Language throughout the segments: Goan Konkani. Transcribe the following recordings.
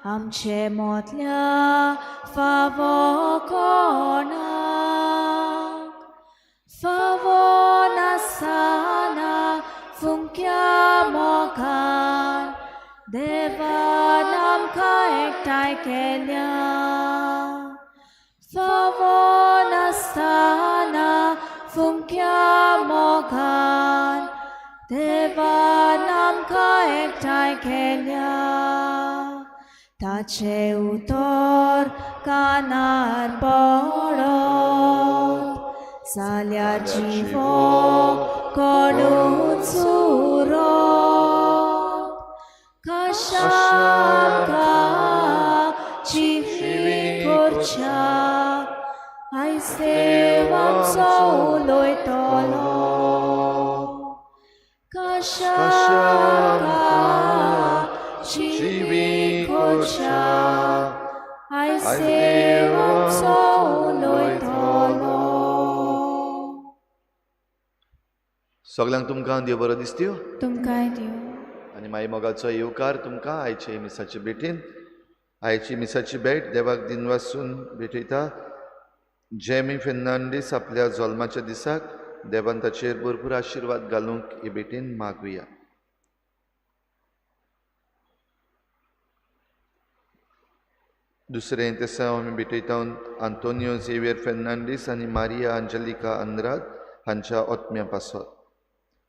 आमचे मोतल्या फावो कोणाक फावो नासतना फुंक्या मोगान देवान आमकां एकठांय केल्या फावो नासतना फुंक्या मोगान देवान आमकां एकठांय केल्या ताचे उतर कानार पडत जाल्यार जिवो कोणूच उरत कशाका जिवी करच्याक आयज देव आमचो उलयतलो कशाका जिवी करच्याक आयज देव आमचो उलयतलो. सगल्यांक तुमकां देव बरो दिसत्यो तुमकांय दिवं. आनी माई मोगाचो येवकार तुमकां आयचे मिसाचे भेटीन. आयची मिसाची भेट देवाक दिनवासून भेटयता. जेमी फेर्नांडीस आपल्या जल्माच्या दिसाक देवान ताचेर भरपूर आशिर्वाद घालूंक हे भेटीन मागुया. दुसरें तेसांव आमी भेटयता आंतोनियो झेवियर फेर्नांडीस आनी मारिया अंजलिका अंद्राद हांच्या ओत्म्या पासत.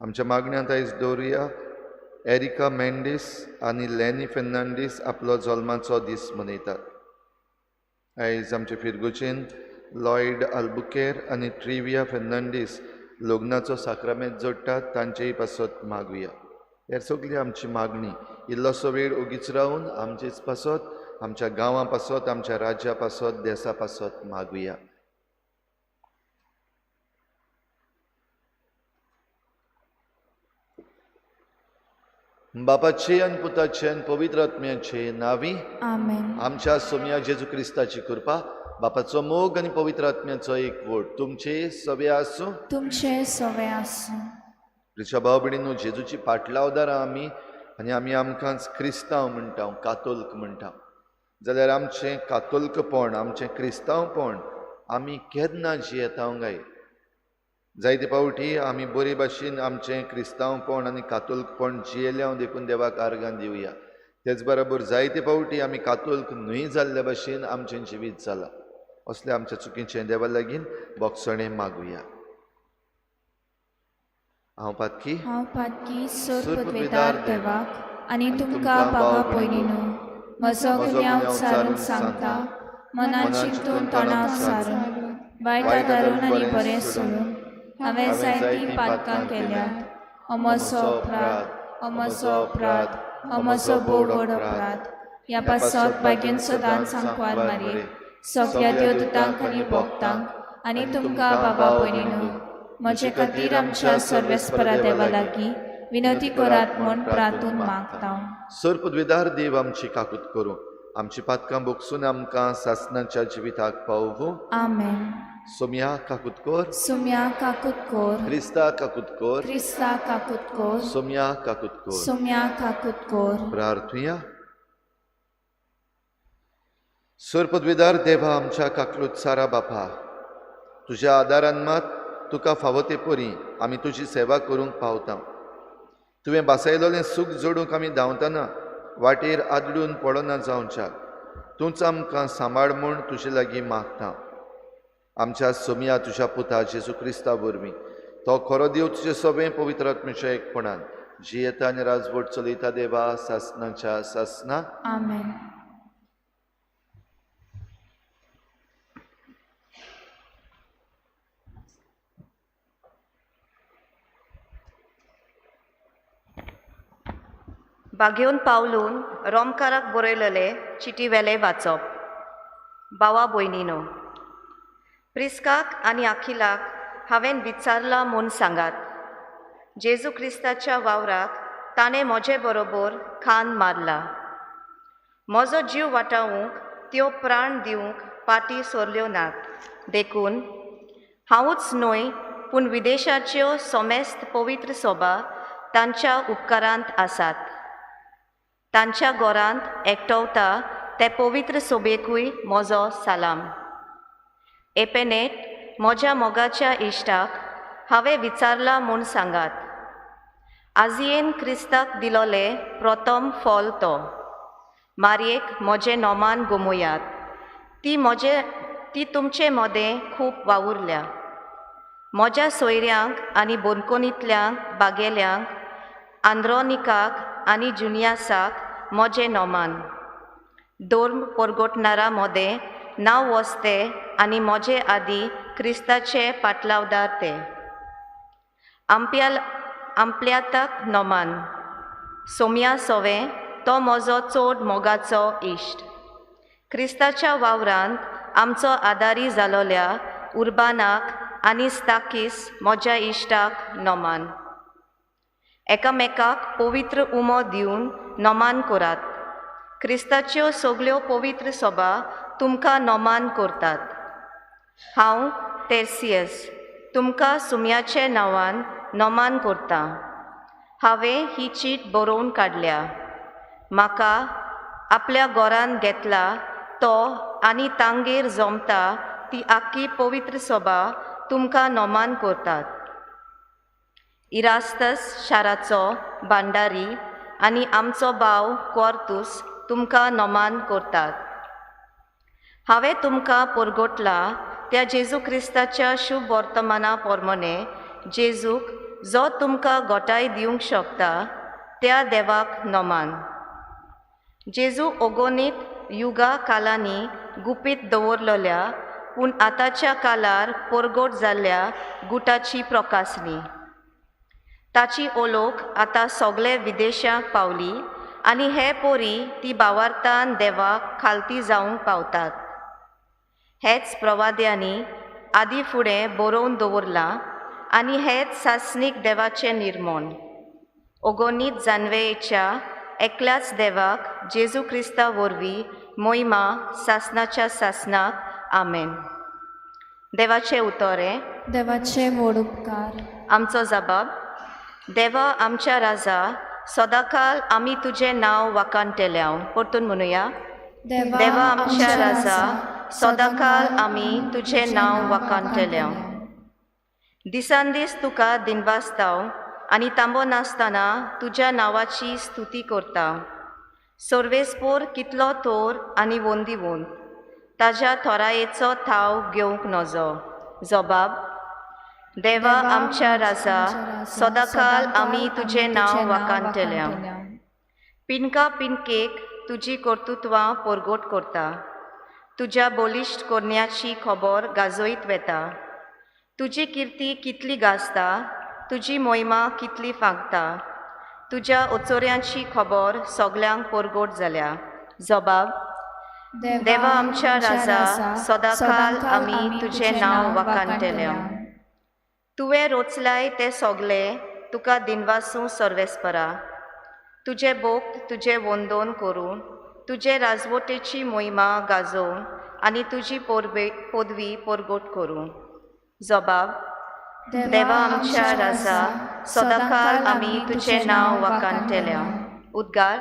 आमच्या मागण्यांत आयज दवरुया एरिका मेंडीस आनी लॅनी फेर्नांडीस आपलो जल्माचो दीस मनयतात. आयज आमचे फिरगुचेन लॉयड आल्बुकेर आनी ट्रिविया फेर्नांडीस लग्नाचो साक्रामेंत जोडटात, तांचेय पासत मागुया. हेर सगळी आमची मागणी इल्लोसो वेळ ओगीच रावन आमचेच पासत, आमच्या गांवां पासत, आमच्या राज्या पासत, देसा पासत मागुया. बापाचे आनी पुताचे आनी पवित्र आत्म्याचे नांवी आमेन. आमच्या सोम्या जेजू क्रिस्ताची कृपा, बापाचो मोग आनी पवित्र आत्म्याचो एकवट तुमचे सवे आसूं. तुमचे सवे आसूं. प्रिच्या भाव भयणींनो, जेजूची पाटलावदारां आमी आनी आमी आमकांच क्रिस्तांव म्हणटा, कातोल्क म्हणटा, जाल्यार आमचें कातोल्कपण, आमचें क्रिस्तांवपण आमी केन्ना जियेता काय? जायते फावटी आमी बरे भाशेन आमचें क्रिस्तांवपण आनी कातोल्कपण जियेल्या देखून देवाक आर्गां दिवया. तेच बरोबर जायते फावटी आमी कातोल्क न्हय जाल्ल्या भाशेन आमचें जिवीत जालां. असलें आमच्या चुकीचें देवा लागीं बोगसणें मागुया. हांव पातकी, हांव पातकी सोरपदवेदार देवाक आनी तुमकां बाबा पयलीं म्हजो गुन्यांव सारून सांगता, मनान चिंतून तणाव सारून वायट धरून आनी बरें सोडून हांवें जायतीं पातकां केल्यात. अमसो अपराध, अमसो अपराध, अमसो भोव व्हड अपराध. ह्या पासत बागेन सदांच सांकवार मारी सगळ्या देवदूतांक आनी भक्तांक आनी तुमकां बाबा पयलीं म्हजे खातीर आमच्या सर्वेस्परा देवा लागीं विनंती करात म्हूण प्रार्थून मागता. सर्पद्विदार देव आमची काकूत करूं, आमची पातकां बोगसून आमकां सासनाच्या जिविताक पावोवं. आमेन. सोम्या काकूत कर, सोम्या काकूत कर, क्रिस्ता काकूत कर, क्रिस्ता काकूत कर, सोम्या काकूत कर. सोम्या काकूत कर. प्रार्थुया. सर्पद्विदार देवा आमच्या काकलूत सारा बापा, तुज्या आदारान मात तुका फावो ते परी आमी तुजी सेवा करूंक पावता. तुवें बासायलोलें सूख जोडूंक आमी धांवतना वाटेर आदळून पडना जावच्याक तूंच आमकां सांबाळ म्हूण तुजे लागीं मागता. आमच्या सोम्या तुज्या पुता जेजू क्रिस्ता वरवीं, तो खरो देव तुजे सगळें पवित्र आत्म्याच्या एकपणान जियेता आनी राजवट चलयता देवा सासनाच्या सासना. आमेन. बागेवन पावलून रोमकाराक बरयलेले चिटी वेले वाचप. बावा भयणीनो, प्रिस्काक आनी अखिलाक हांवें विचारलां म्हूण सांगात. जेजू क्रिस्ताच्या वावराक ताणें म्हजे बरोबर खान मारला. म्हजो जीव वाटावंक त्यो प्राण दिवंक पाटी सोरल्यो नात. देखून हांवूच न्हय पूण विदेशाच्यो सोमेस्त पवित्र सोबा तांच्या उपकारांत आसात. तांच्या घरांत एकटवता ते पवित्र सोबेकूय म्हजो सालाम. एपेनेट म्हज्या मोगाच्या इश्टाक हांवें विचारलां म्हूण सांगात. आजयेन क्रिस्ताक दिलोलें प्रथम फल तो. मारयेक म्हजें नोमान गुमयात, ती तुमचे मदें खूब वावुरल्या. म्हज्या सोयऱ्यांक आनी बोनकोनींतल्यांक बागेल्यांक, आंद्रोनिकाक आनी जुनियासाक म्हजें नोमान. धर्म परगटणारा मदें नांव वसते आनी म्हजे आदी क्रिस्ताचे पाटलावदार ते. आमप्याताक नोमान. सोम्या सोवें तो म्हजो चड मोगाचो इश्ट. क्रिस्ताच्या वावरांत आमचो आदारी जालोल्या उर्बानाक आनी स्ताकीस म्हज्या इश्टाक नोमान. एकामेकाक पवित्र उमो दिवन नोमान करात. क्रिस्ताच्यो सगल्यो पवित्र सभा तुमकां नोमान करतात. हांव तेर्सियस तुमकां सुम्याचे नांवान नोमान करतां. हांवें ही चीट बरोवन काडल्या. म्हाका आपल्या घरान घेतला तो आनी तांगेर जमता ती आख्खी पवित्र सभा तुमकां नोमान करतात. इरास्तस शाराचो भांडारी आनी आमचो भाव क्वार्तूस तुमकां नोमान करतात. हांवें तुमकां परगटला त्या जेजू क्रिस्ताच्या शुभ वर्तमाना प्रमाणे जेजूक जो तुमकां गोटाय दिवंक शकता त्या देवाक नोमान. जेजू ओगोनीत युगा कालांनी गुपीत दवरलेल्या पूण आतांच्या कालार परगट जाल्ल्या गुटाची प्रकासणी. ताची ओलोक आतां सगळे विदेशांक पावली आनी हे पोरी ती बावार्थान देवाक खालती जावंक पावतात. हेच प्रवाद्यांनी आदी फुडें बरोवन दवरलां आनी हेच सासणीक देवाचें निर्मोण. ओगोनीत जानवेच्या एकल्याच देवाक जेजू क्रिस्ता वरवीं मोहिमा सासनाच्या सासनाक. आमेन. देवाचें उतोरें. देवाचे व्हड उपकार. आमचो जबाब. देवा आमच्या राजा, सदांकाल आमी तुजें नांव वाखाणटेल्याव. परतून म्हणुया. देवा आमच्या राजा, सदांकाल आमी तुजें नांव वाखाणटेल्याव. दिसान दीस तुका दिनवासताव आनी तांबो नासतना तुज्या नांवाची स्तुती करता. सर्वेस्पोर कितलो थोर आनी वंदी वंद, ताज्या थोरायेचो थाव घेवंक नजो. जबाब. देवा आमच्या राजा, सदांकाल आमी तुजें नांव वाखाणटेल्याव. पिनका पिनकेक तुजी कर्तृत्वां परगट करता. तुज्या बलिश्ट करण्याची खबर गाजयत वेता. तुजी किर्ती कितली गाजता, तुजी मोहिमा कितली फांकता. तुज्या ओचोऱ्यांची खबर सगल्यांक परगट जाल्या. जबाब. देवा आमच्या राजा, सदांकाल आमी तुजें नांव वाखाणटेल्याव. तुवें रोचलाय तें सगलें तुका दिनवासूं सर्वेस्परा. तुजें भोक्त तुजें वंदन करून, तुजे राजवटेची मोहिमा गाजोवन आनी तुजी पदवी परगट करूं. जबाब. देवा आमच्या राजा, सदांकाल आमी तुजें नांव वाखाणटेल्याव. उद्गार.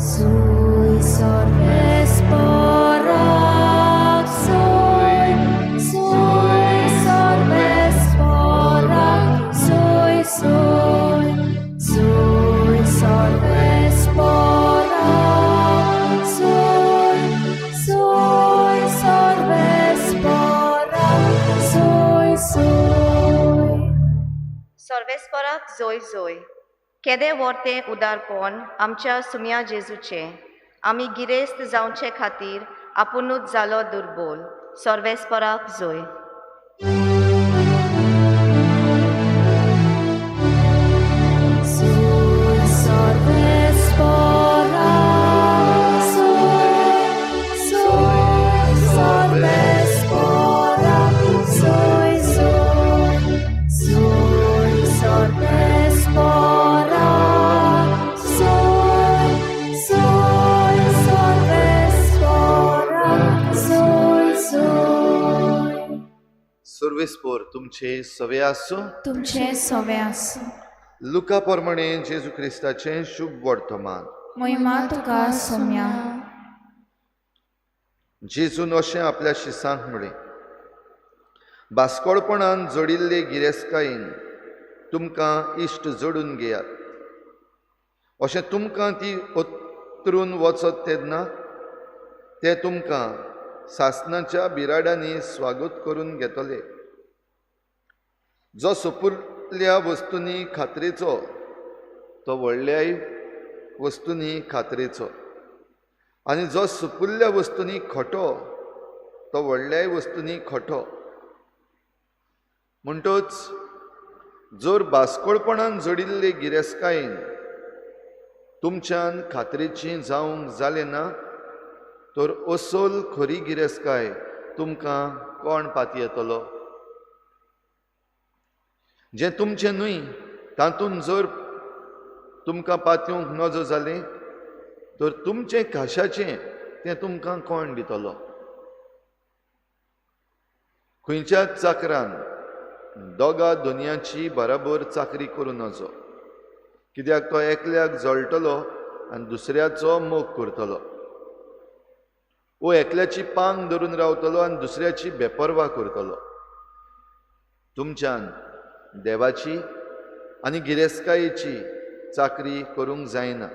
Sui sorves porac, sui, sui sorves porac, sui, sui, sui sorves porac, sui, sui sorves porac, sui, sui. सर्वेस्पराक जोय जोय. केदें व्हड उदारपण आमच्या सुम्या जेजूचें. आमी गिरेस्त जावचे खातीर आपुणूच जालो दुर्बोल. सर्वेस्पराक जोय. Sui sorves porac, sui, sui sorves porac, sui, sui, sui sorves porac, sui, sui sorves porac, sui, sui. सर्वेस्पोर तुमचे सवे आसूं. तुमचे सवे आसूं. लुका प्रमाणे जेजू क्रिस्ताचें शुभ वर्तमान. मोहिमा तुका सोम्या. जेजून अशें आपल्या शिसांक म्हळें, बास्कोळपणान जोडिल्ले गिरेस्तकायेन तुमकां इश्ट जोडून घेयात. अशें तुमकां ती ओतरून वचत तेन्ना ते तुमकां सासणाच्या बिराडांनी स्वागत करून घेतले. जो सोपुरल्या वस्तूंनी खात्रेचो तो व्हडल्याय वस्तूंनी खात्रेचो, आनी जो सुपुल्ल्या वस्तूंनी खोटो तो व्हडल्याय वस्तूंनी खोटो. म्हणटच जर बास्कोळपणान जोडिल्ले गिरेस्तकायेन तुमच्यान खात्रेची जावंक जालें ना तर असोल खरी गिरेस्तकाय तुमकां कोण पातयेतलो? जें तुमचें न्हय तातूंत जर तुमकां पातयेवंक नजो जालें तर तुमचें खाशाचें तें तुमकां कोण दितलो? खंयच्याच चाकरान दोगा दोनयांची बराबर चाकरी करूं नजो, कित्याक तो एकल्याक जळटलो आनी दुसऱ्याचो मोग करतलो, वो एकल्याची पांग धरून रावतलो आनी दुसऱ्याची बेपर्वा करतलो. तुमच्यान देवाची आनी गिरेस्तकायेची चाकरी करूंक जायना.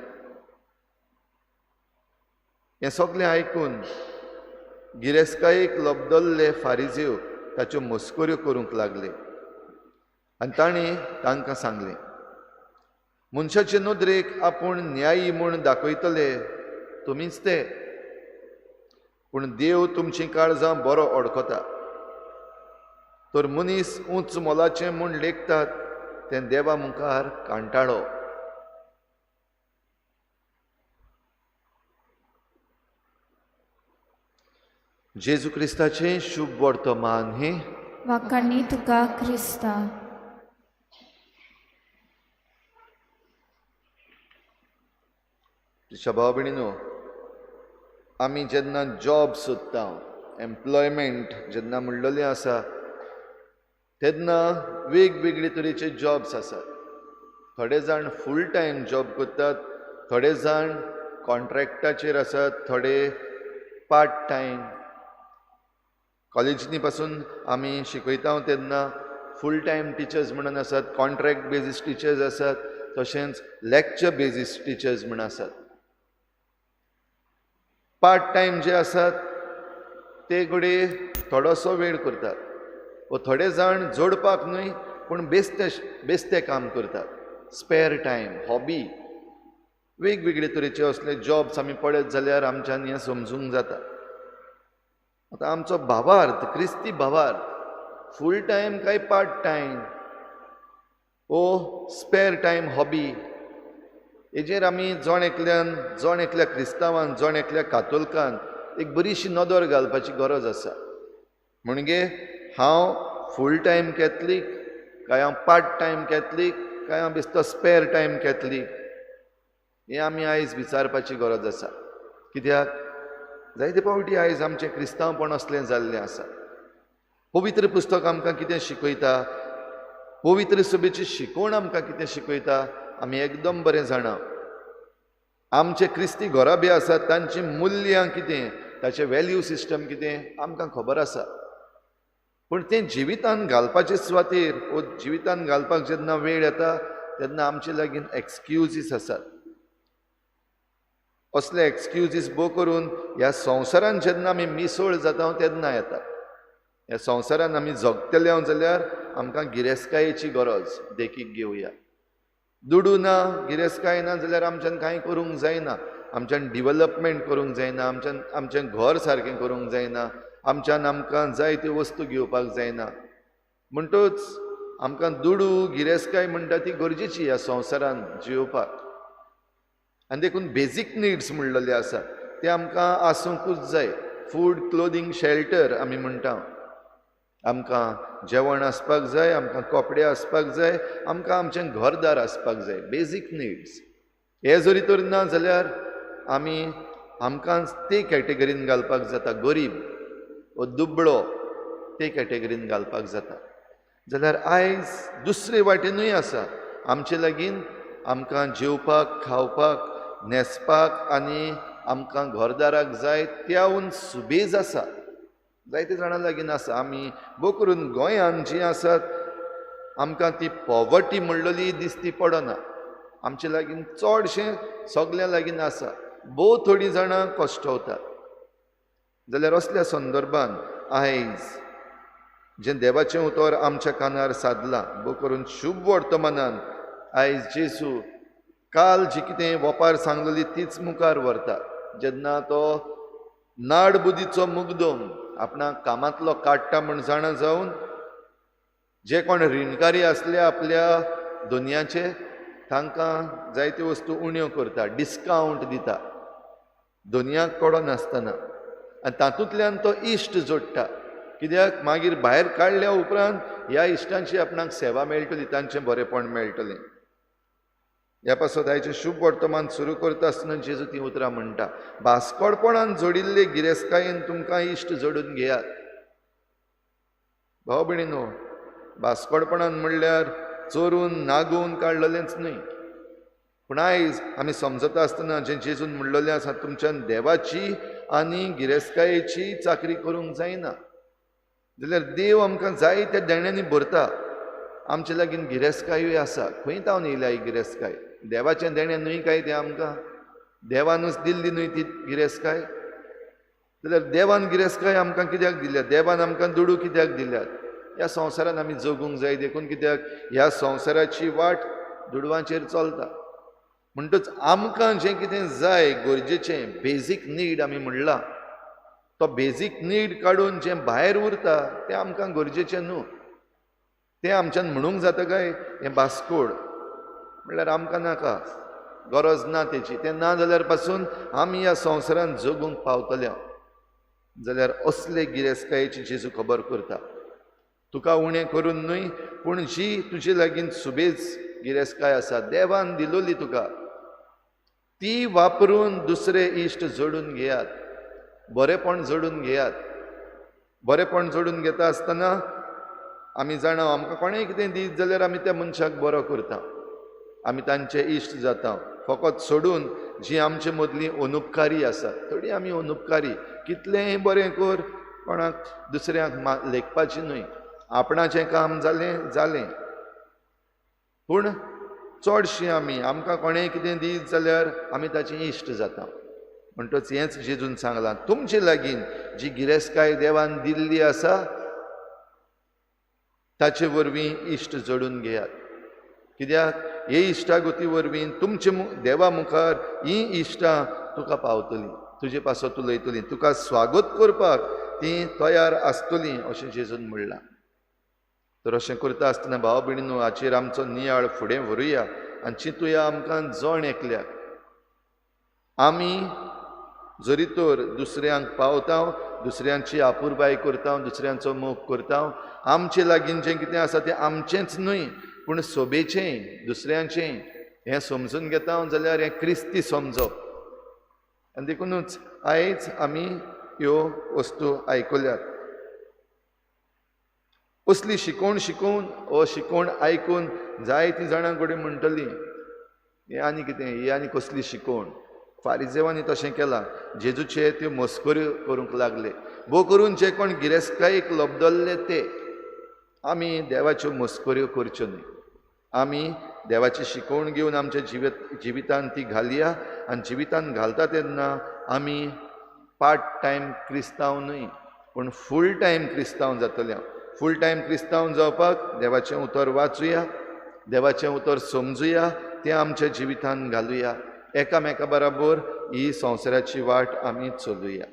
हें सगळें आयकून गिरेस्तकायेक लबदल्ले फारिजेव ताच्यो मस्कऱ्यो करूंक लागले आनी ताणें तांकां सांगलें, मनशाचे नदरेक आपूण न्यायी म्हूण दाखयतले तुमीच ते, पूण देव तुमचीं काळजां बरो ओळखता. तर मनीस उंच मोलाचें म्हूण लेखतात तें देवा मुखार कांटाळो. जेजू क्रिस्ताचें शुभ वर्तमान हें. वाखाणी तुका क्रिस्ता. भाव भयणीनो, आमी जेन्ना जॉब सोदता, एम्प्लॉयमेंट जेन्ना म्हणलेलें आसा तेन्ना वेगवेगळे तरेचे जॉब्स आसात. थोडे जाण फूल टायम जॉब करतात, थोडे जाण कॉन्ट्रॅक्टाचेर आसात, थोडे पार्ट टायम. कॉलेजींनी पासून आमी शिकयता तेन्ना फूल टायम टिचर्स म्हणून आसात, कॉन्ट्रॅक्ट बेजीस टिचर्स आसात, तशेंच लॅक्चर बेजीस टिचर्स म्हण आसात. पार्ट टायम जे आसात ते घडये थोडोसो वेळ करतात, वो थोडे जाण जोडपाक न्हय पूण बेस्ते बेस्ते काम करतात, स्पेर टायम, हॉबी. वेगवेगळे तरेचे असले जॉब्स आमी पळयत जाल्यार आमच्यान हें समजूंक जाता. आतां आमचो भावार्थ, क्रिस्ती भावार्थ, फूल टायम काय पार्ट टायम ओ स्पेर टायम हॉबी, हेजेर आमी जण एकल्यान, जण एकल्या क्रिस्तांवान, जण एकल्या कातोलकान एक बरीशी नदर घालपाची गरज आसा. म्हणजे हांव फूल टायम कॅथलीक काय हांव पार्ट टायम कॅथलीक काय हांव बेश्टो स्पेर टायम कॅथलीक, हें आमी आयज विचारपाची गरज आसा. कित्याक जायते फावटी आयज आमचें क्रिस्तांवपण असलें जाल्लें आसा. पवित्र पुस्तक आमकां कितें शिकयता, पवित्र सभेची शिकवण आमकां कितें शिकयता आमी एकदम बरें जाणा. आमचे क्रिस्ती घराबे आसात तांची मुल्यां कितें, ताचें वेल्यू सिस्टम कितें आमकां खबर आसा. पूण तें जिवितान घालपाचे सुवातेर वो जिवितान घालपाक जेन्ना वेळ येता तेन्ना आमचे लागीं एक्सक्युजीस आसात. असले एक्सक्युजीस भोव करून ह्या संवसारान जेन्ना आमी मिसळ जाता तेन्ना येता. ह्या संवसारान आमी जगतले जाल्यार आमकां गिरेस्तकायेची गरज. देखीक घेवया, दुडू ना, गिरेस्तकाय ना जाल्यार आमच्यान कांय करूंक जायना, आमच्यान डिवलपमेंट करूंक जायना, आमच्यान आमचें घर सारकें करूंक जायना, आमच्यान आमकां जाय त्यो वस्तू घेवपाक जायना. म्हणटच आमकां दुडू गिरेस्तकाय म्हणटा ती गरजेची ह्या संवसारान जियोवपाक. आनी देखून बेजीक निड्स म्हणलेले आसा ते आमकां आसूंकूच जाय. फूड, क्लोदींग, शेल्टर आमी म्हणटा. आमकां जेवण आसपाक जाय, आमकां कपडे आसपाक जाय, आमकां आमचें घरदार आसपाक जाय, बेजीक निड्स. हे जरी तर ना जाल्यार आमी आमकां ते कॅटेगरीन घालपाक जाता, गरीब वो दुबळो ते कॅटेगरीन घालपाक जाता. जाल्यार आयज दुसरे वाटेनूय आसा, आमचे लागीं आमकां जेवपाक, खावपाक, न्हेसपाक आनी आमकां घरदाराक जाय त्याहून सुबेज आसा. जायते जाणां लागीं आसा. आमी भोव करून गोंयांत जीं आसात आमकां ती पॉवर्टी म्हणलेली दिसती पडना. आमचे लागीं चडशें सगल्यां लागीं आसा. भोव थोडीं जाणां कश्टवतात. जाल्यार असल्या संदर्भान आयज जें देवाचें उतर आमच्या कानार सादलां, भोव करून शुभ वर्तमानान आयज जेजू काल जी कितें वपार सांगलेली तीच मुखार व्हरता. जेन्ना तो नाडबुदीचो मुगदम आपणाक कामांतलो काडटा म्हूण जाणा जावन जे कोण रिणकारी आसले आपल्या दुनियाचे तांकां जायत्यो वस्तू उण्यो करता, डिस्कावंट दिता दुनियाक कळनासतना. आनी तातूंतल्यान तो इश्ट जोडटा. कित्याक मागीर भायर काडल्या उपरांत ह्या इश्टांची आपणाक सेवा मेळटली, तांचें बरेंपण मेळटलें. ह्या पासत आयचें शुभ वर्तमान सुरू करता आसतना जेजू तीं उतरां म्हणटा, भास्कोडपणान जोडिल्ले गिरेस्तकायेन तुमकां इश्ट जोडून घेयात. भाव भयणीनो, भास्कोडपणान म्हणल्यार चोरून नागोवन काडलेलेंच न्हय. पूण आयज आमी समजता आसतना जें जेजून म्हणलेलें आसा, तुमच्यान देवाची आनी गिरेस्तकायेची चाकरी करूंक जायना. जाल्यार देव आमकां जाय त्या देण्यांनी भरता. आमचे लागीं गिरेस्तकायूय आसा. खंय तावन येयल्या ही गिरेस्तकाय? देवाचें देणें न्हय काय तें आमकां? देवानूच दिल्ली न्हय ती गिरेस्तकाय? जाल्यार देवान गिरेस्तकाय आमकां कित्याक दिल्या? देवान आमकां दुडू कित्याक दिल्यात? ह्या संवसारान आमी जगूंक जाय देखून. कित्याक ह्या संवसाराची वाट दुडवांचेर चलता. म्हणटच आमकां जें कितें जाय गरजेचें, बेजीक नीड आमी म्हणलां, तो बेजीक नीड काडून जें भायर उरता तें आमकां गरजेचें न्हू. तें आमच्यान म्हणूंक जाता काय हें बास्कोड म्हणल्यार आमकां नाका, गरज ना तेची. तें ना जाल्यार पासून आमी ह्या संवसारांत जगूंक पावतले. जाल्यार असले गिरेस्तकायेची जेजू खबर करता. तुका उणें करून न्हय, पूण जी तुजे लागीं सुबेज गिरेस्तकाय आसा, देवान दिलोली तुका, ती वापरून दुसरे इश्ट जोडून घेयात, बरेंपण जोडून घेयात. बरेंपण जोडून घेता आसतना आमी जाणा आमकां कोणेंय कितें दीत जाल्यार आमी त्या मनशाक बरो करता, आमी तांचे इश्ट जाता. फकत सोडून जी आमचे मदली अनुपकारी आसा, थोडी आमी अनुपकारी, कितलेंय बरें कर कोणाक दुसऱ्यांक लेखपाची न्हय. आपणाचें काम जालें जालें. पूण चडशीं आमी आमकां कोणेंय कितें दीत जाल्यार आमी ताचे इश्ट जाता. म्हणटच हेंच जेजून सांगलां, तुमचे लागीं जी गिरेस्तकाय देवान दिल्ली आसा ताचे वरवीं इश्ट जोडून घेयात. कित्याक हे इश्टागती वरवीं तुमचे देवा मुखार ही इश्टां तुका पावतलीं, तुजे पासत उलयतलीं, तुका स्वागत करपाक तीं तयार आसतलीं अशें जेजून म्हणलां. तर अशें करता आसतना भाव भयणीनो, हाचेर आमचो नियाळ फुडें व्हरुया आनी चिंतुया आमकां जण एकल्याक आमी जरी तर दुसऱ्यांक पावता, दुसऱ्यांची आपुरबाय करता, दुसऱ्यांचो मोग करता, आमचे लागीं जें कितें आसा तें आमचेंच न्हय पूण सोबेचें, दुसऱ्यांचें हें समजून घेता जाल्यार हें क्रिस्ती समजप. आनी देखुनूच आयज आमी ह्यो वस्तू आयकल्यात. असली शिकोवण शिकोवन ओ शिकोवण आयकून जायतीं जाणां कडेन म्हणटलीं, हें आनी कितें, ही आनी कसली शिकोवण. फारिजेवांनी तशें केलां, जेजूचे त्यो मस्कऱ्यो करूंक लागले. भोव करून जे कोण गिरेस्तकायेक लबदल्ले ते. आमी देवाच्यो मस्कऱ्यो करच्यो न्हय. आमी देवाची शिकोवण घेवन आमच्या जिवितान ती घालया. आनी जिवितान घालता तेन्ना आमी पार्ट टायम क्रिस्तांव न्हय पूण फूल टायम क्रिस्तांव जातले. फूल टायम क्रिस्तांव जावपाक देवाचें उतर वाचुया, देवाचें उतर समजुया, तें आमच्या जिवितान घालुया. एकामेका बराबर ही संवसाराची वाट आमी चलुया.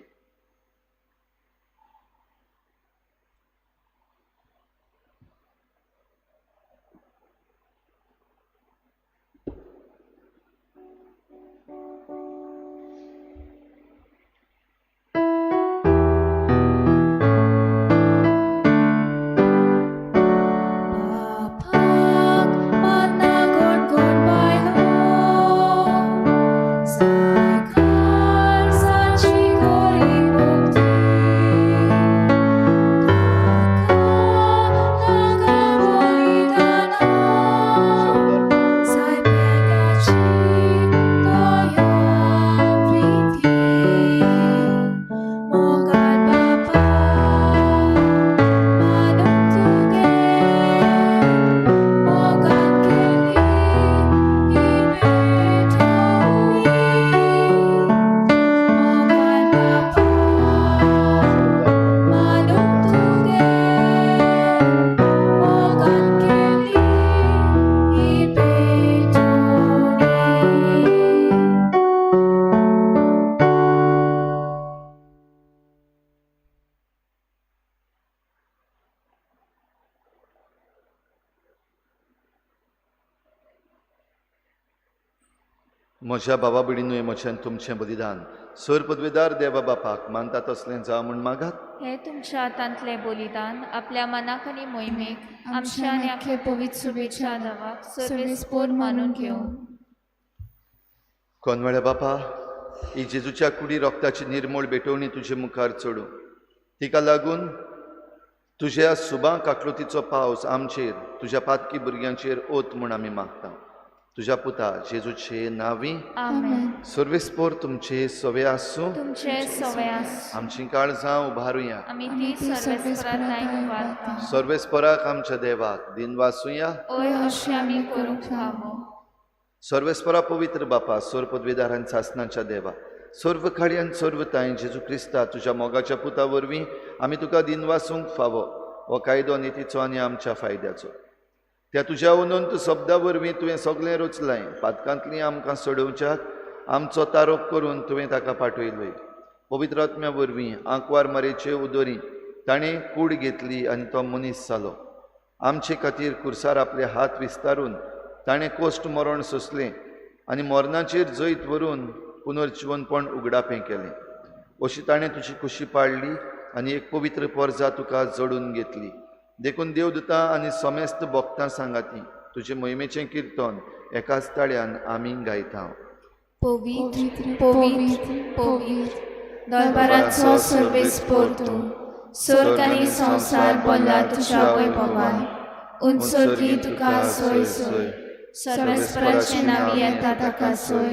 Sanctified. म्हज्या बाबा भयणीनूय म्हजें तुमचें बलिदान सर पदवेदार देवा बापाक मानता तसलें जावं म्हूण मागात. हे तुमच्या हातांतलें बलिदान आपल्या मनाक आनी मोहिमेक आमच्या आनी आपल्या पवित्र शुभेच्छा देवाक सर्वेस्पोर मानून घेवं. कोनवेळ्या बापा, ही जेजूच्या कुडी रोगताची निर्मूळ भेटवणी तुजे मुखार चडूं, तिका लागून तुज्या सुबा काकलुतीचो पावस आमचेर तुज्या पातकी भुरग्यांचेर ओत म्हूण आमी मागता. तुज्या पुता जेजूचे नांवी आमेन. सर्वेस्पोर तुमचे सवे आसूं. तुमचे सवे आसूं. आमची काळजां उबारुया. आमी ती सर्वेस्पराक उबारता. सर्वेस्पराक आमच्या देवाक दिनवासुया. ओय अशें आमी करूंक फावो. सर्वेस्परा पवित्र बापा, सर्व पदवेदार आनी सासनाच्या देवा, सर्व खाडी आनी सर्व तांय जेजू क्रिस्ता तुज्या मोगाच्या पुता वरवीं आमी तुका दिनवासूंक फावो. हो कायदो नितीचो आनी आमच्या फायद्याचो. त्या तुज्या अनंत शब्दा वरवीं तुवें सगळें रचलें. पातकांतलीं आमकां सोडोवच्याक आमचो तारोप करून तुवें ताका पाठयलोय. पवित्र आत्म्या वरवीं आंकवार मरेचे उदोरी ताणें कूड घेतली आनी तो मनीस जालो. आमचे खातीर कुर्सार आपले हात विस्तारून ताणें कोश्ट मरण सोंसलें आनी मरणाचेर जैत व्हरून पुनर्जिवनपण उगडापें केलें. अशी ताणें तुजी कुशी पाडली आनी एक पवित्र पोरजा तुका जोडून घेतली. देखून देवदूतां आनी समेस्त भक्तां सांगाती तुजे मोहिमेचें किर्तन एकाच ताळ्यान आमी गायता. पवित्र पवित्र पवित्र दरबाराचो सर्वेस्पोर तूं, स्वर्ग आनी संवसार भरला तुज्या वैभवान. उंचोर्गी तुका सोय सोय, सर्वेस्पराचें नांव येता ताका सोय,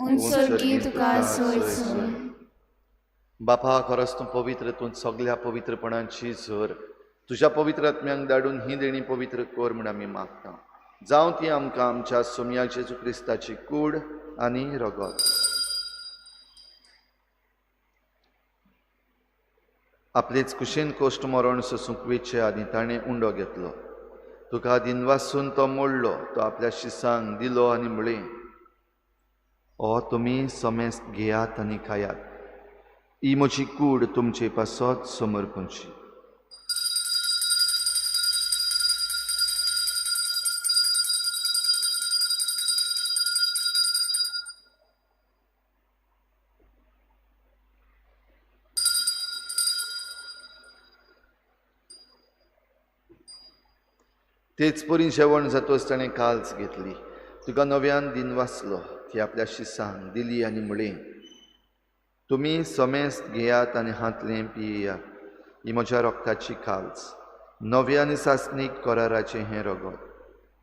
उंचोर्गी तुका सोय सोय. बापा, खरोच तूं पवित्र, तूं सगल्या पवित्रपणाची झर. तुज्या पवित्र आत्म्यांक धाडून ही देणी पवित्र कर म्हूण आमी मागता. जावं ती आमकां आमच्या सोमया जेजू क्रिस्ताची कूड आनी रगत. आपलेच कुशीन कोश्ट मरण सोसूंक वेचे आदी ताणें उंडो घेतलो. तुका दिनवासून तो मोडलो, तो आपल्या शिसांक दिलो आनी म्हळें, ओ तुमी समेस्त घेयात आनी खायात, ही म्हजी कूड तुमचे पासत समर्पणची. तेच परी जेवण जातच ताणें काल्स घेतली, तुका नव्यान दिनवासलो, ती आपल्या शिसांक दिली आनी म्हळें, तुमी समेस्त घेयात आनी हांतलें पियेयात, ही म्हज्या रोगताची काल्स, नव्या आनी सासणीक कराराचें हें रगत.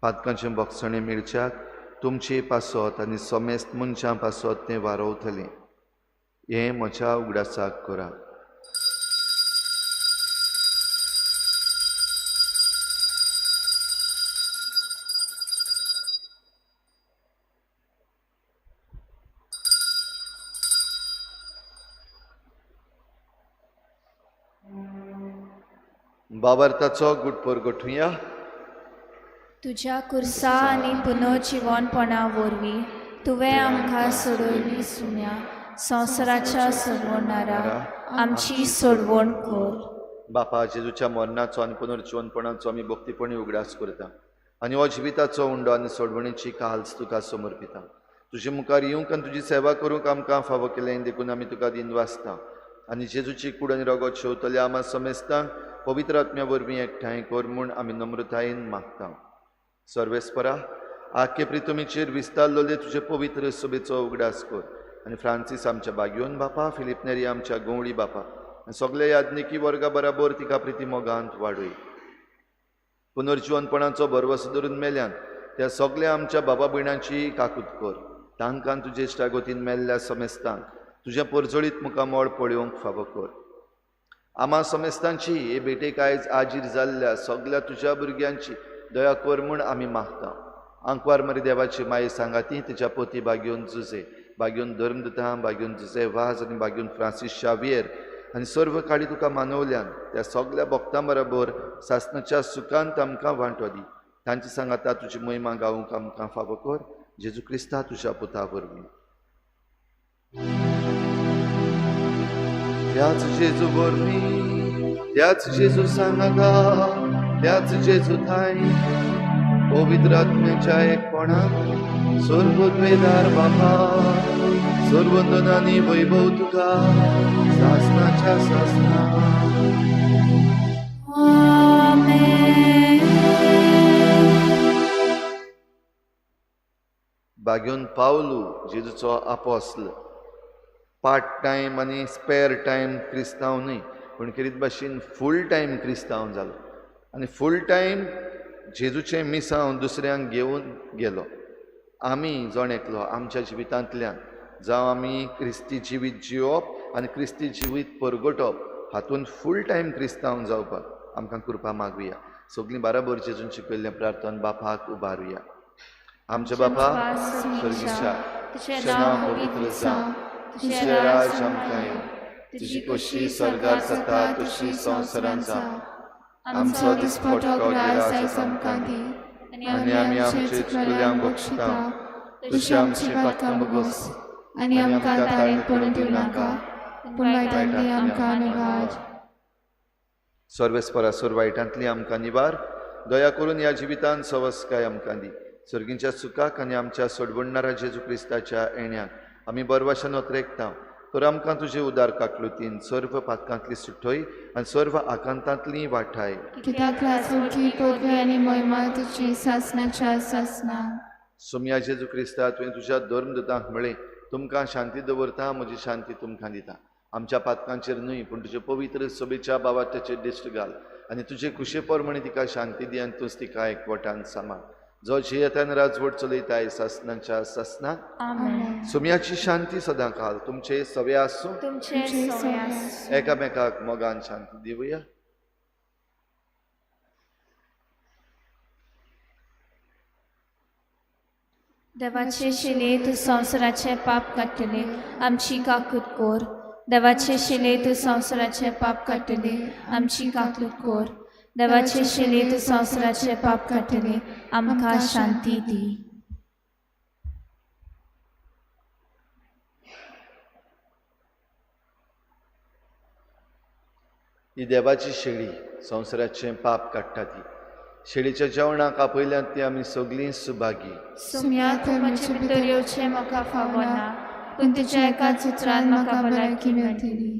पातकांचें बोगसणें मेळच्याक तुमचे पासत आनी समेस्त मनशां पासत तें वारोवतलें. हें म्हज्या उगडासाक करात. बाबार्थाचो गुटपोर गोठुया. तुज्या कुर्सा आनी पुनर्जिवनपणा वरवीं तुवें आमकां सोडयली सुन्या, संवसाराच्या सोडवणारा आमची सोडवण कर. बापा, जेजूच्या मरणाचो आनी पुनर्जिवनपणाचो आमी भक्तीपणी उगडास करता आनी हो जिविताचो उंडो आनी सोडवणेची काल्स तुका समर्पिता. तुजे मुखार येवंक आनी तुजी सेवा करूंक आमकां फावो केलें देखून आमी तुका दिनवासता. आनी जेजूची कूड आनी रगत शेवतल्या आमा समेस्तांक पवित्र आत्म्या वरवीं एकठांय कर म्हूण आमी नम्रतायेन मागता. सर्वेस्परा, आख्खे प्रितमीचेर विस्तारलेले तुजे पवित्र सभेचो उगडास कर आनी फ्रांसीस आमच्या बागयोन बापा, फिलीप नेरी आमच्या गंवळी बापा आनी सगल्या याज्ञिकी वर्गा बराबर तिका प्रिती मोगांत वाडय. पुनर्जिवनपणाचो भरवसो धरून मेल्यान त्या सगल्या आमच्या बाबा भयणांची काकूत कर. तांकां तुजे इश्टागतीन मेल्ल्या समेस्तांक तुजें परजळीत मुखामळ पळोवंक फावो कर. आमा समेस्तांची हे भेटेक आयज आजीर जाल्ल्या सगल्या तुज्या भुरग्यांची दया कर म्हूण आमी मागता. आंकवार मरी देवाची माये सांगाती तिच्या पोती बागयोन जुजे, बागयोन धर्मदूतां, बागयोन जुजे वाज आनी बागयोन फ्रांसीस शावियर आनी सर्व काळी तुका मानवल्यान त्या सगल्या भक्तां बरोबर सासणाच्या सुखांत आमकां वांटो दी. तांची सांगाता तुजी महिमा गावूंक आमकां फावो कर. जेजू क्रिस्ता तुज्या पुता वरवीं. त्याच जेजू वरवीं, त्याच जेजू सांगाता, त्याच जेजू थांय पवित्र आत्म्याच्या एकपणान सर्वद्वेदार बापा सर्वंदनानी वैभव तुका सासनाच्या सासना. बाग्योन पावलू जेजूचो आपोस्ल पार्ट टायम आनी स्पेर टायम क्रिस्तांव न्हय पूण खेरीत भाशेन फूल टायम क्रिस्तांव जालो आनी फूल टायम जेजूचें मिसांव दुसऱ्यांक घेवन गेलो. आमी जण एकलो आमच्या जिवितांतल्यान जावं आमी क्रिस्ती जिवीत जियोवप आनी क्रिस्ती जिवीत परगटप हातूंत फूल टायम क्रिस्तांव जावपाक आमकां कृपा मागुया. सगळीं बाराबर जेजून शिकयल्लें प्रार्थना बापाक उबारुया. आमच्या बापा स्वर्गीच्या, तुजें नांव पवित्र जावं, तुजें राज आमकां येवं, तुजी खोशी स्वर्गार जाता तशी संवसारांत जावं. आमचो दिसपट्टो गिरास आमकां दी आनी आमी आमचे चुकल्यांक बक्षिता तशी आमची पातकां भोगोस आनी आमकां ताळेंत पडून दिवं नाका, पूण वायटांतली आमकां निवार. सर्वेस्परा सोर वायटांतली आमकां निवार, दया करून ह्या जिवितान सवस्काय आमकां दी. सर्गींच्या सुखाक आनी आमच्या सोडवणणारा जेजू क्रिस्ताच्या येण्याक आमी बरवाशान ओतरेकता. तर आमकां तुजे उदार काकलुतीन सर्व पातकांतली सुटय आनी सर्व आकांतांतली वाठाय. कित्याक राजवटी पदवी आनी महिमा तुजी सासनाच्या सासना. सोमया जेजू क्रिस्ता, तुवें तुज्या धर्मदूतांक म्हळें, तुमकां शांती दवरता, म्हजी शांती तुमकां दिता. आमच्या पातकांचेर न्हय पूण तुजे पवित्र सभेच्या बाबाचेर दिश्ट घाल आनी तुजे खुशे प्रमाणे तिका शांती दी आनी तूंच तिका एकवटान सांबाळ, जो जियेतान राजवट चलयताय सासनाच्या सासना. सोम्याची शांती सदां काल तुमचे सवे आसूं. एकामेकाक मोगान शांती दिवया. देवाचे शिले तूं संवसाराचें पाप काडटले, आमची काकूत कोर. देवाचे शिले तूं संवसाराचें पाप काडटले, आमची काकूत कोर. देवाचे शिले तूं संवसाराचें पाप काडटले, आमकां शांती दी. ही देवाची शेळी संवसाराचें पाप काडटा ती शेळीच्या जेवणाक आपयल्यात ती आमी सगळीं सुभागी. सुम्या तूं म्हजे भितर येवचें म्हाका फावना, पूण तुज्या एकाच उतरान म्हाका भलायकी मेळटली.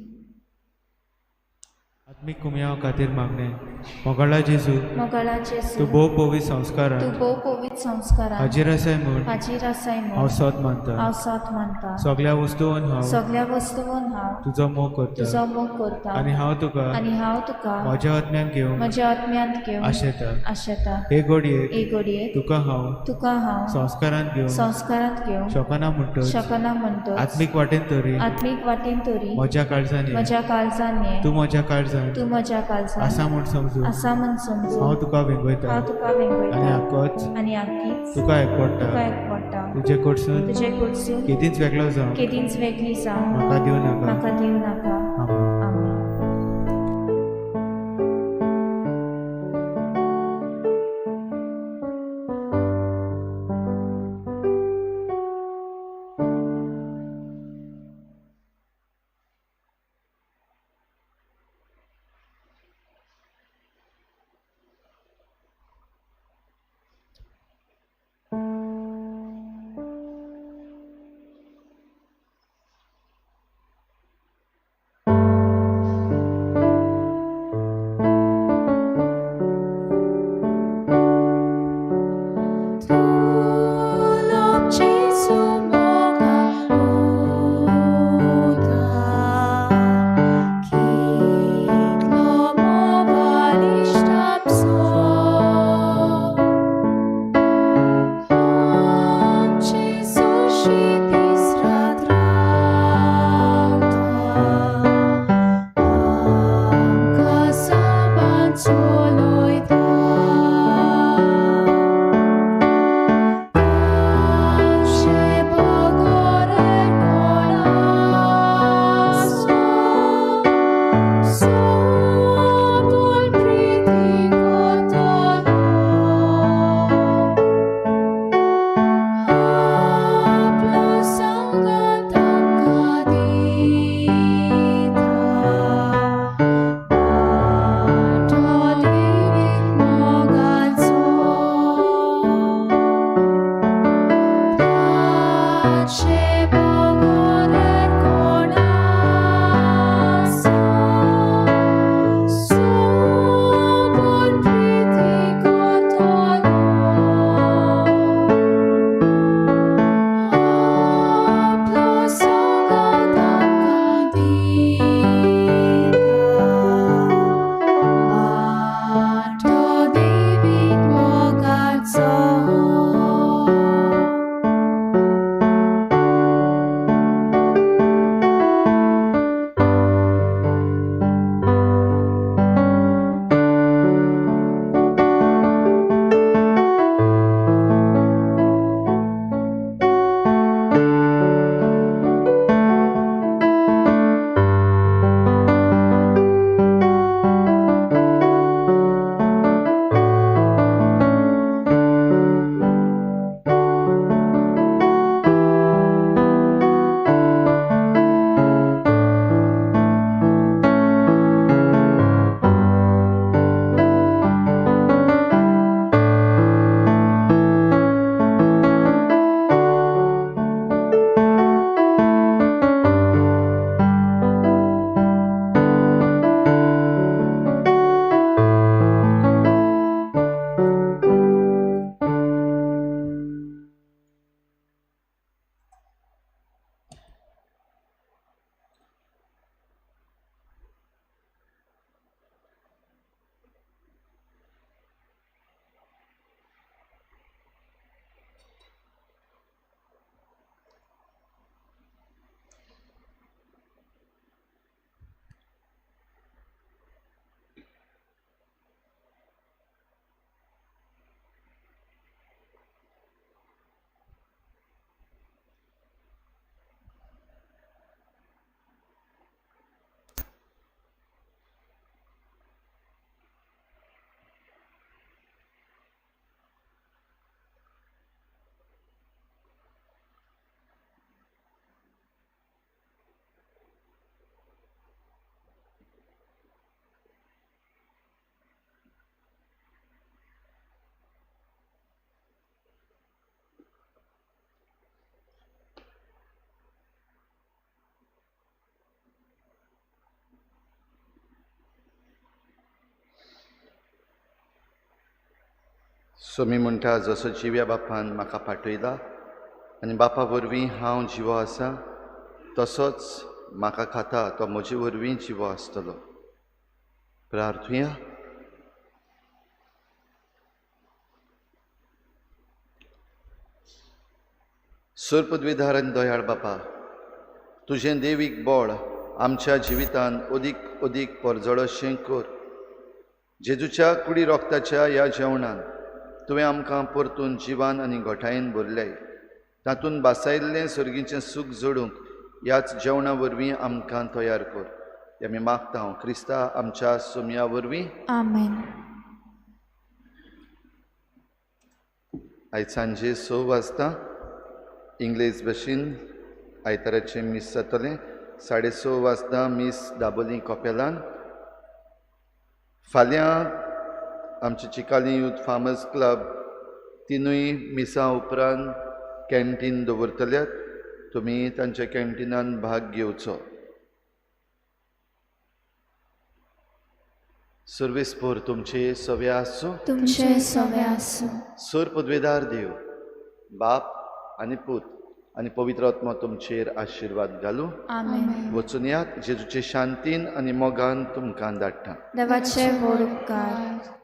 आत्मीक कुमयाव खातीर मागणें. मोगाळा जेजू, मोगाळा जेजू, तूं भोव पवित्र संस्कारान, तूं भोव पवित्र संस्कारान हाजीर आसाय म्हूण, हाजीर आसाय म्हूण हांव सोद मानता, हांव सोद मानता. सगळ्या वस्तून हांव, सगळ्या वस्तून हांव तुजो मोग करता, तुजो मोग करता आनी हांव तुका, आनी हांव तुका म्हज्या आत्म्यान घेवन, म्हज्या आत्म्यांत घेवन आशेता, आशेता. हे घडयेक, हे घडयेक तुका हांव, तुका हांव संस्कारांत घेवन, संस्कारांत घेवन शकना म्हणटच, शकना म्हणटच आत्मीक वाटेन तरी, आत्मीक वाटेन तरी म्हज्या काळजान, म्हज्या काळजान ये, तूं म्हज्या काळजान, तूं म्हज्या काळजान आसा म्हूण समजून, आसा म्हूण समजून हांव तुका वेंगयता, हांव तुका वेंगयता आनी आकोच, आनी आकीच तुका एकवटा, तुका एकवटा. तुजे कडसून, तुजे कडसून केदींच वेगळो जावं, केदींच वेगळी जावं म्हाका दिवं नाका, म्हाका दिवं नाका. आमेन. आमेन. देवाचे बगर कोण आसा सोबून प्रिती करतलो आपलो संगात आमकां दिता वाटो देवीक मोगाचो. सोमी म्हणटा, जसो जिव्या बापान म्हाका पाठयला आनी बापा वरवीं हांव जिवो आसा, तसोच म्हाका खाता तो म्हजे वरवीं जिवो आसतलो. प्रार्थुया. सोर पदवीधार आनी दयाळ बापा, तुजें देवीक बळ आमच्या जिवितान अदीक अदीक परजळशें कर. जेजूच्या कुडी रोगताच्या ह्या जेवणान तुवें आमकां परतून जिवान आनी घटायेन भरल्याय. तातूंत बासायल्लें सर्गीचें सूख जोडूंक ह्याच जेवणा वरवीं आमकां तयार कर. हें आमी मागता हांव क्रिस्ता आमच्या सोमया वरवीं. आमेन. आयज सांजे 6 वाजता इंग्लीश भाशेन आयताराचें मीस जातलें. 6:30 वाजता मीस दाबोली कपेलान. फाल्यां आमचे चिकाली यूथ फार्मर्स क्लब 3 मिसां उपरांत कॅन्टीन दवरतल्यात. तुमी तांच्या कॅन्टिनान भाग घेवचो. सर्वीस पोर तुमचे सवे आसूं. तुमचे सवे आसूं. सोर पदवेदार देव बाप आनी पूत आनी पवित्र आत्मा तुमचेर आशिर्वाद घालूं. आमेन. वचून यात जेजूचे शांतीन आनी मोगान तुमकां धाडटा. देवाचे व्हड उपकार.